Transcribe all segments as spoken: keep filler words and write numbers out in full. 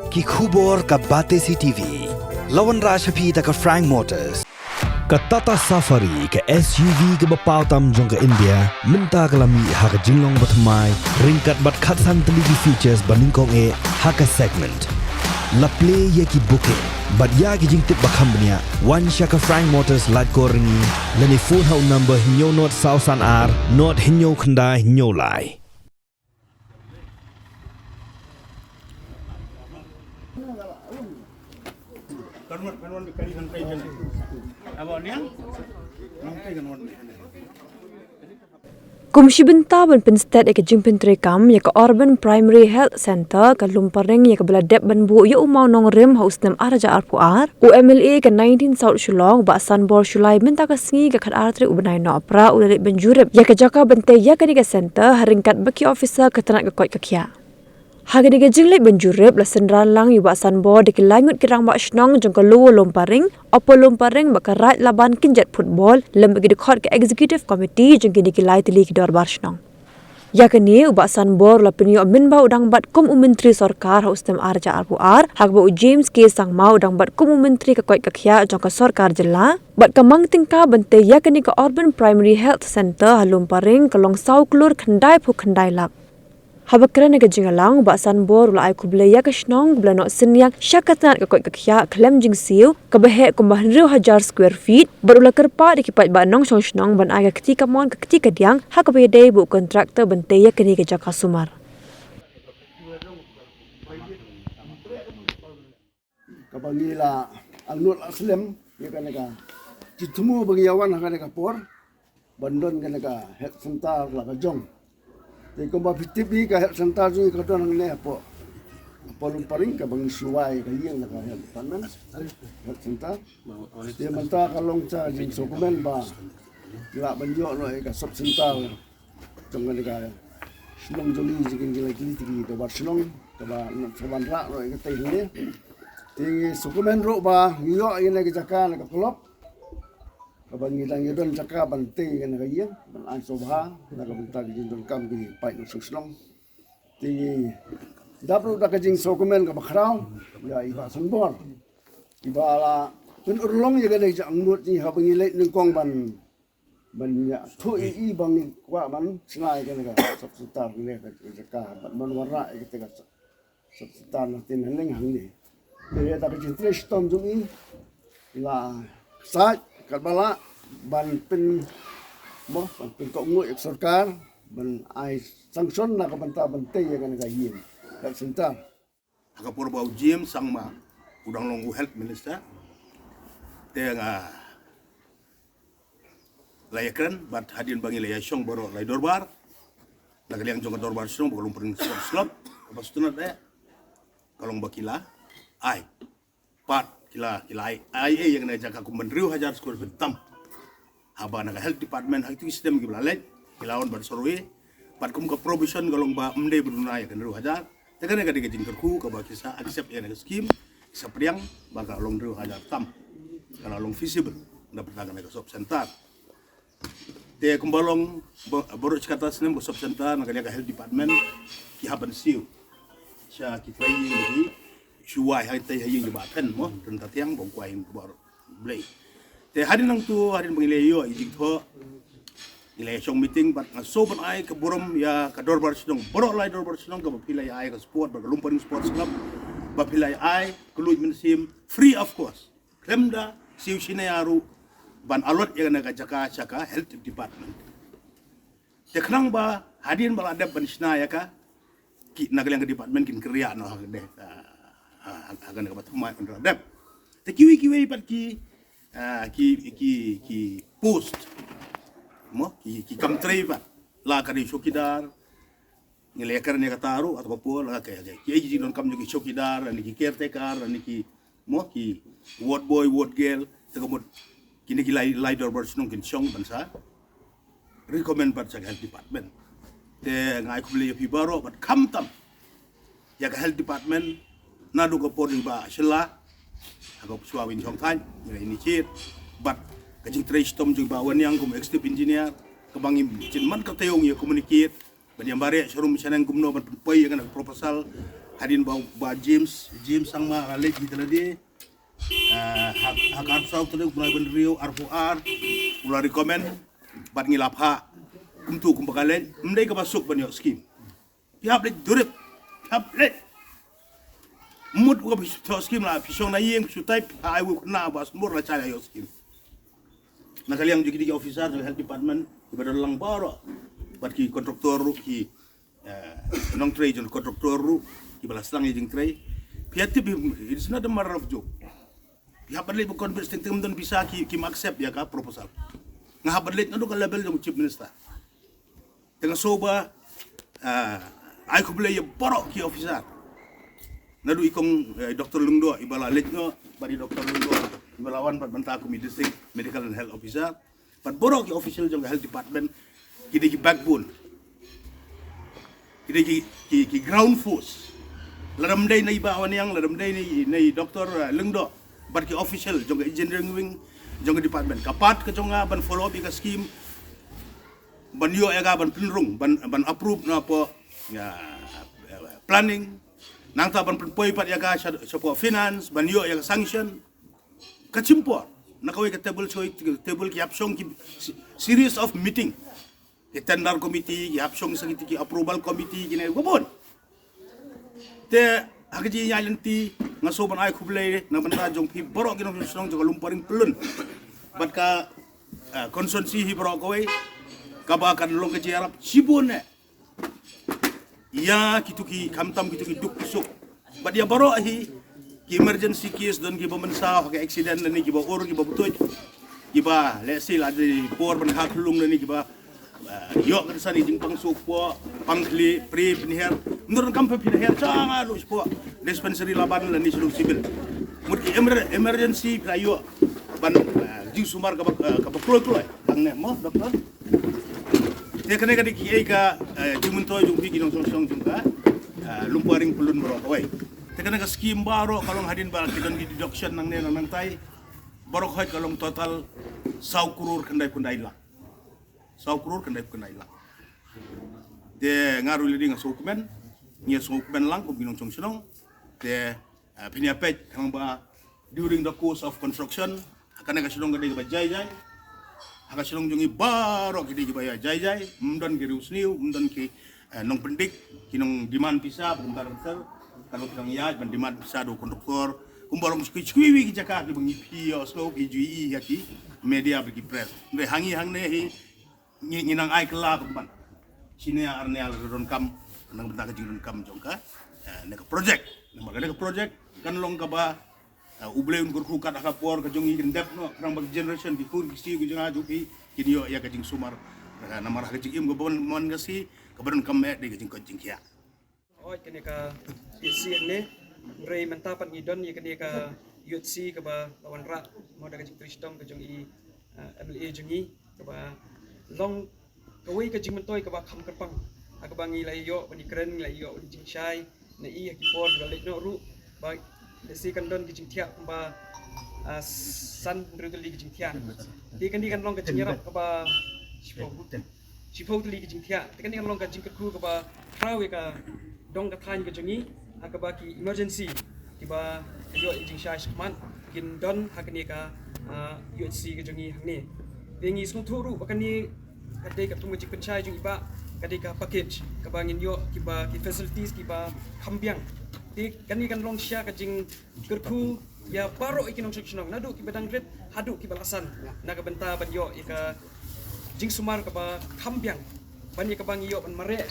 Ki khubor ka Batesi T V. La wanrah sha phi da ka Frank Motors. Ka Tata Safari, ka S U V kaba paw tam jong ka India, mynta ka la mih ha ka jinglong bathymmai, ryngkat bad khatsan tylli ki features ba nyngkong eh ha ka segment. La plie ïa ki booking bad ïa ki jingtip ba kham bniah, wan sha ka Frank Motors Laitkor Ryngi, lane phone ha u number hynñiew nod saw san ar nod hynñiew khyndai hynñiew lai. Kum shi bynta ban pynsted ïa ka jingpyntreikam ïa ka Urban Primary Health Centre ka Lumparing ïa kaba la dep ban buh ïa u mawnongrim ha u snem ar hajar arphew ar, u M L A ka nineteen South Shillong, Bah Sanbor Shullai, mynta ka sngi ka khatar tarik u bnai Nohprah u la leit ban jurip ïa ka jaka ban tei ïa kane ka centre ha ryngkat bad ki officer ka tnat ka koit ka khiah. Ha kane ka jingleit ban jurip la synran lang ïa u Bah Sanbor da ki lai ngut ki rangbah shnong jong ka Lower Lumparing, Upper Lumparing bad ka Raid Laban Kynjat Football lem bad ki dkhot ka Executive Committee jong kine ki lai tylli ki dorbar shnong. Ïa kane u Bah Sanbor u la pynïoh mynba u dang bat kum u Myntri Sorkar ha u snem ar hajar arphew ar, ha kaba u James K Sangma u dang bat kum u Myntri ka koit ka khiah jong ka Sorkar Jylla. Bad ka mang tyngka ban tei ïa kane ka Urban Primary Health Centre ha Lumparing ka long saw klur khyndaiphew khyndai lak. Haba kren ha ka jingïalang, u Bah Sanbor u la ai khublei ïa ka shnong kaba la noh synñiang sha ka tnat ka koit ka khiah khlem jingsiew kaba heh kumba hynriew hajar square feet, bad u la kyrpad ïa ki paidbah nongshong shnong ban ai ka kti kamon ka kti kadiang ha kaba ïadei bad u contractor ban tei ïa kane ka jaka sumar. Kaba ngi la angnud la slem ïa kane ka jingthmu ba ngi ïa wan ha kane ka por ban don kane ka health center la ka jong. Te kumba phi tip hi, ka health center jong ngi ka don hangne hapoh, hapoh Lumparing, kaba ngi shu wai ka ïing la ka health department, health center. Te mynta ka long ka jingsngewkmen ba ngi lah ban ïoh noh ïa ka sub center jong kane ka shnong jong ngi, jong ngi la ki, ki dorbar shnong, kaba ngi sa wanrah noh ïa katei hangne. Te ngi sngewkmen ruh ba ngi ïoh ïa kane ka jaka na ka club kaba ngi dang ïa don jaka ban tei ïa kane ka ïing ban ai sngewbha na ka bynta ki jingdonkam ki paid nongshong shnong. Te ngi dap ruh da ka jingsngewkmen kaba khraw ïa i Bah Sanbor, iba la pynurlong ïa kane ka jingangnud jong ngi haba ngi leit nyngkong ban, ban ïathuh ïa i ba ngi kwah ban shna ïa kane ka sub center, kane ka jaka ban, ban wanrah ïa kane ka sub center na Tin Haneng hangne. Te ïa da ka jingtrei shitom jong i la ksaid katba lah ban pyn, mo, ban pynkohnguh ïa ka sorkar ban ai sanction na ka bynta ban tei ïa kane ka ïing health center. Ha ka por ba u James Sangma u dang long u health minister, te nga la ïakren bad hadien ba ngi la ïashong baroh lai dorbar na ka liang jong ka dorbar shnong bad ka Lumparing Sports Club, kaba sngewtynnat eh ka long ba ki la ai pat, ki la, ki la ai, ai, ai ïa kane ka jaka kumba hynriew hajar square feet tam. Haba na ka health department ha kitu ki snem kiba la leit ki la wan ban survey, bad kum ka provision ka long ba ym dei ban duna ïa ka hynriew hajar. Te kane ka dei ka jingkyrkhu kaba ki sa accept ïa kane ka scheme, ki sa pdiang ba ka long hynriew hajar tam, ka la long feasible na bynta kane ka sub center. Te kumba long ba, baroh shi katta snem ka sub center na ka liang ka health department ki hap ban siew sha ki trai ïing ba ki shu wai ha tei ha ïing jong Bah Phen, mo, Ryntathiang, ba ym kwah ïing baroh Blei. Te hadien nangtu, hadien ba ngi la ïoh i jingthoh, ngi la ïashong meeting bad nga sngew ban ai ka burom ïa ka dorbar shnong, baroh lai dorbar shnong, kaba phi la ïa ai ka support bad ka Lumparing Sports Club ba phi la ïa ai ka luid mynsiem free of cost, khlem da siew shane ruh, ban allot ïa kane ka jaka sha ka health department. Te khnang ba hadien ba la dep ban shna ïa ka, ki na ka liang ka department kin kyrïah noh ha ka dei, ah, ha, ha, ha kane kaba thymmai ban da dep. Te kiwei kiwei pat ki, ah, ki, ki, ki post, mo, ki, ki kam trei pat, la ka dei chowkidar, ngi la ïakren ïa kata ruh, hato ka por la ka, ka, ka, ki, ki jingdonkam jong ki chowkidar, lane ki caretaker, lane ki, mo, ki ward boy, ward girl, te ka mut kine ki lai, lai dorbar shnong kin shong ban sa recommend pat sha ka health department. Te nga ai khublei ïa phi baroh bad khamtam ïa ka health department, naduh ka por jong i Bah Shylla ha ka por shuwa ba in shong thaiñ, ngi la initiate, bad ka jingtrei shitom jong i Bah Wanniang kum executive engineer, kaba ngim shym man ka taïew ngi ïa communicate, ban ïa mareh sharum shaneng kumno ban pynpoi ïa kane ka proposal Hadien ba, ba James, James Sangma la leit hi te lade. Ah, ha, ha ka arphew saw tarik u bnai ba hynriew arphew ar, u la recommend, bad ngi la phah kumtu kumba ka leit, ym dei kaba suk ban ïoh skim. Phi hap leit durip, phi hap leit. Mut u ka phi thoh skim la, phi shong na ïing, phi shu type, phi ai u khynnah ba sngewbha la shah ïoh skim. Na ka liang jong ki dei ki officer jong health department, kiba don lang baroh. Bad ki contractor ruh, ki, eh, nongtrei jong contractor ruh, kiba la sdang ïa jingtrei. Phi ïa tip, it's not a matter of joke. Phi hap ban leit ba convince, teng teng ym don pisa ki, kim accept ïa ka proposal. Nga hap ban leit naduh ka level jong u Chief Minister. Te nga sngew ba, ah, ai khublei ïa baroh ki officer. Naduh i kong, eh, Doctor Lyngdoh iba la leit noh, bad i Doctor Lyngdoh iba la wan bad mynta kum i District Medical and Health Officer. Bad baroh ki official jong ka health department, ki dei ki backbone. Ki dei ki, ki, ki ground force. Lada ym dei na i Bah Wanniang, lada ym dei na i, na i Doctor, eh, Lyngdoh, bad ki official jong ka engineering wing jong ka department. Ka part ka jong nga ban follow up ïa ka scheme, ban ïoh ïa ka ban pynrung, ban, ban approve na poh, ïa, planning. Nangta ban pynpoi pat ïa ka sha, sha poh finance, ban ïoh ïa ka sanction. Ka chim por. Na kawei ka table, choi, table ki hap shong ki se-, series of meeting. Ki tender committee, ki hap shong sa ki, ki approval committee, kine ba bun. Te ha ka jingïaid lynti, nga sngew ban ai khublei na bynta jong phi baroh ki nongshong shnong jong ka Lumparing Pyllun. Bad ka, eh, constituency hi baroh kawei, kaba kan long ka jingïarap shibun eh. Ïa kito ki, khamtam kito ki duk suk. Bad ïa baroh hi ki emergency case, don kiba mynsaw ha ka accident lane kiba ur kiba butuit. Kiba lehse la dei por ban kha khunlung lane kiba, eh, ïoh ka san i jingpang suk poh, pang khlieh, prie, pynhiar. Ym don kam pynhiar, sha nga ruh sha poh dispensary Laban lane sha Civil. Mut ki emer-, emergency phi la ïoh ban, eh, jingsumar kaba, eh, kaba kloi kloi. Hangne mo, doctor. Te kane ka dei kiei ka, eh, jingmyntoi jong phi ki nongshong shnong jong ka, eh, Lumparing Pyllun baroh kawei. Te kane ka scheme baroh ka long hadien ba ki don ki deduction nangne nangtai. Baroh kawei ka long total saw klur khyndai phew khyndai lak. Saw klur khyndai phew khyndai lak. Te nga ruh lade nga sngewkmen, nga sngewkmen lang kum ki nongshong shnong. Te Ah, phin ïa peit khnang ba during the course of construction, ha kane ka shnong ka dei kaba jai jai. Ha ka shnong jong ngi baroh ki dei kiba ïa jai jai, ym don ki riewsniew, ym don ki, eh, nongpyndik, ki nong demand pisa, bynta bynta. Ka long ki nongïaid ban demand pisa da u contractor. Kumba long sha kiwei kiwei ki jaka kiba ngi phi ïohsngew ki ju ïohi ïa ki media bad ki press. Hynrei hangne hangne hi ngi, ngi nang ai kylla kumban. Shine ar ne ar donkam, nang bynta ka jingdonkam jong ka, eh, ne ka project. Namar kane ka project kan long kaba, eh, U Blei un kyrkhu kat ha ka por ka jong ngi kan dep noh, khnang ba ka generation ki khun ki siew ki jong nga jong phi kin ïoh ïa ka jingsumar. Eh, namar ha ka jingim kaba man ka sngi, kaba donkam eh dei ka jingkoit jingkhiah. Oi, kane ka U H C hangne, hynrei mynta pat ngi don ïa kane ka U H C kaba la wanrah mo da ka jingtrei shitom ka jong i, ah, M L A jong ngi, kaba long kawei ka jingmyntoi kaba kham kyrpang. Ha kaba ngi la ïoh ban ïakren, ngi la ïoh ban jingshai na i ha ki por kiba leit noh ruh, ba lehse kan don ki jingthiah kumba, ah, san hynriew tylli ki jingthiah. Te kane kan long ka jingïarap kaba shiphew. Shiphew tylli ki jingthiah. Te kane kan long ka jingkyrkhu kaba khraw ïa ka dong ka thaiñ ka jong ngi, ha kaba ki emergency kiba ïoh ïa ka jingshai shakhmat kin don ha kane ka, ah, U H C ka jong ngi hangne. Te ngi sngewthuh ruh ba kane ka dei katkum ka jingpynshai jong i Bah, ka dei ka package kaba ngin ïoh kiba ki facilities kiba kham biang. Te kane kan long sha ka jing kyrkhu ïa baroh ïa ki nongshong shnong, naduh kiba dang rit haduh kiba la san, na ka bynta ban ïoh ïa ka jingsumar kaba kham biang, ban ïa kaba ngi ïoh ban mareh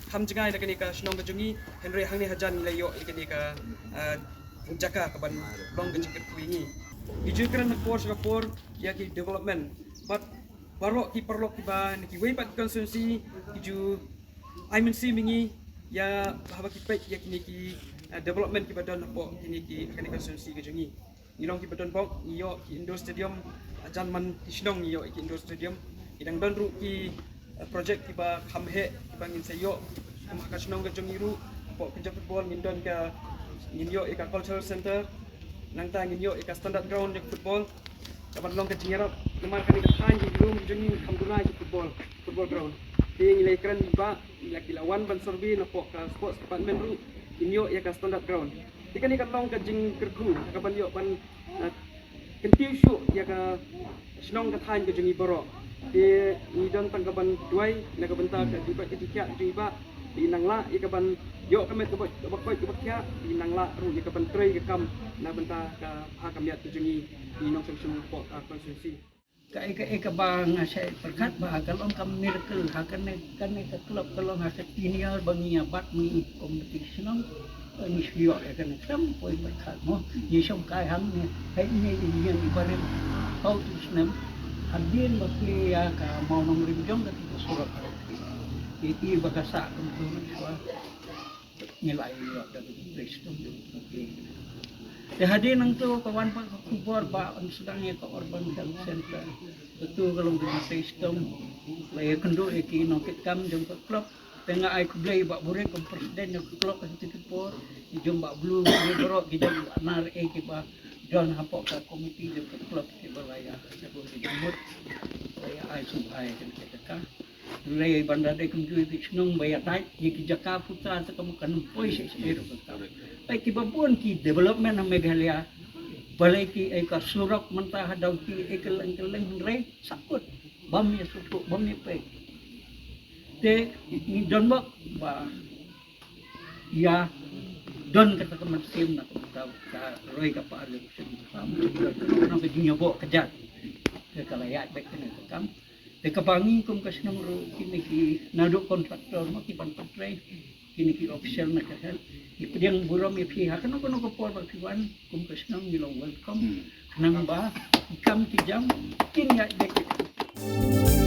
kham jngai na kane ka shnong ka jong ngi, hynrei hangne hajan ngi la ïoh ïa kane ka, ah, jaka kaban long ka jingkyrkhu ïa ngi. Ngi ju kren na ka por sha ka por ïa ki development, bad baroh ki paralok kiba na kiwei pat ki constituency ki ju ai mynsiem ïa ngi ïa haba ki peit ïa kine ki, eh, development kiba don hapoh kine ki, kane ka constituency ka jong ngi. Ngi long kiba don bok, ngi ïoh ki indoor stadium, hajan man ki shnong ngi ïoh ki indoor stadium. Ki dang don ruh ki, eh, project kiba kham heh kiba ngin sa ïoh. Kum ha ka shnong ka jong ngi ruh, hapoh kynja football ngin don ka, ngin ïoh ïa ka cultural center. Nangta ngin ïoh ïa ka standard ground ïa ka football. Kaban long ka jingïarap namar kane ka thaiñ ki lum jong ngi kham duna ïa ka football, football ground. Te ngi la ïakren bad i Bah, ngi la, ki la wan ban survey napoh ka sports department ruh. Kin ïoh ïa ka standard ground. Te kane kan long ka jingkyrkhu ka ban ïoh ban, ah, kyntiew shuh ïa ka shnong ka thaiñ ka jong ngi baroh. Te ngi don tang ka ban duwai na ka bynta ka jingkoit ka jingkhiah ka jong ngi bah. Te nang lah ïa ka ban ïoh ka met ka ba, ka ba koit ka ba khiah. Te nang lah ruh ïa ka ban trei ka kam na bynta ka bha ka miat ka jong ngi ki nongshong shnong hapoh ka constituency. Kaei kaei kaba nga sa pyrkhat ba ka long ka miracle ha kane, kane ka club ka long ha ka tenure ba ngi ïa bat ngi competition. Ngi shu ïoh ïa kane, kam poi pyrkhat mo. Ngi shong kai hangne, hai ne ngi ïa ngi barim hau tu snem. Hadien ba plie ïa ka mawnongrim jong ka, ka surok. Ïa ki ba ka sah kum tu shuwa. Ngi la ïoh da ka Preston. Te hadien nangto ka wan pat ka khubor ba yn sdang ïa ka Urban Health Center. Kato ka long ka Preston. La ïakynduh ïa ki nongkitkam jong ka club. Te nga ai khublei Bah Buret kum president jong ka club ha kito ki por. Ki jong Bah Blue, ki baroh ki jong Bah Nar, eh, kiba don hapoh ka komiti jong ka club kiba la ïa, kiba la ïa jingmut. La ïa ai sngewbha ïa kane ka. Hynrei ban da dei kumjuh ïa ki shnong ba ïa dait ïa ki jaka puta te kam kan poi sha sha ruh ka kam. Peit kiba bun ki development ha Meghalaya. Balei ki, eh, ka surok mynta ha Dawki, eh, kylleng kylleng, hynrei sahkut. Bym ïa sukut, bym ïa peit. Te ngi don bok ba ïa don kata ka mynsiem na ka bynta ka roi ka par ka shnong. Ka bynta ka jingïaboh ka jait. Te ka la ïaid beit kane ka kam. Te kaba ngi kum ka shnong ruh, kine ki naduh contractor mo ki ban pyntrei, kine ki official na ka health, ki pdiang burom ïa phi ha kano kano ka por ba phi wan, kum ka shnong ngi long welcome. Hmm. Khnang ba ki kam ki jam kin ïaid beit.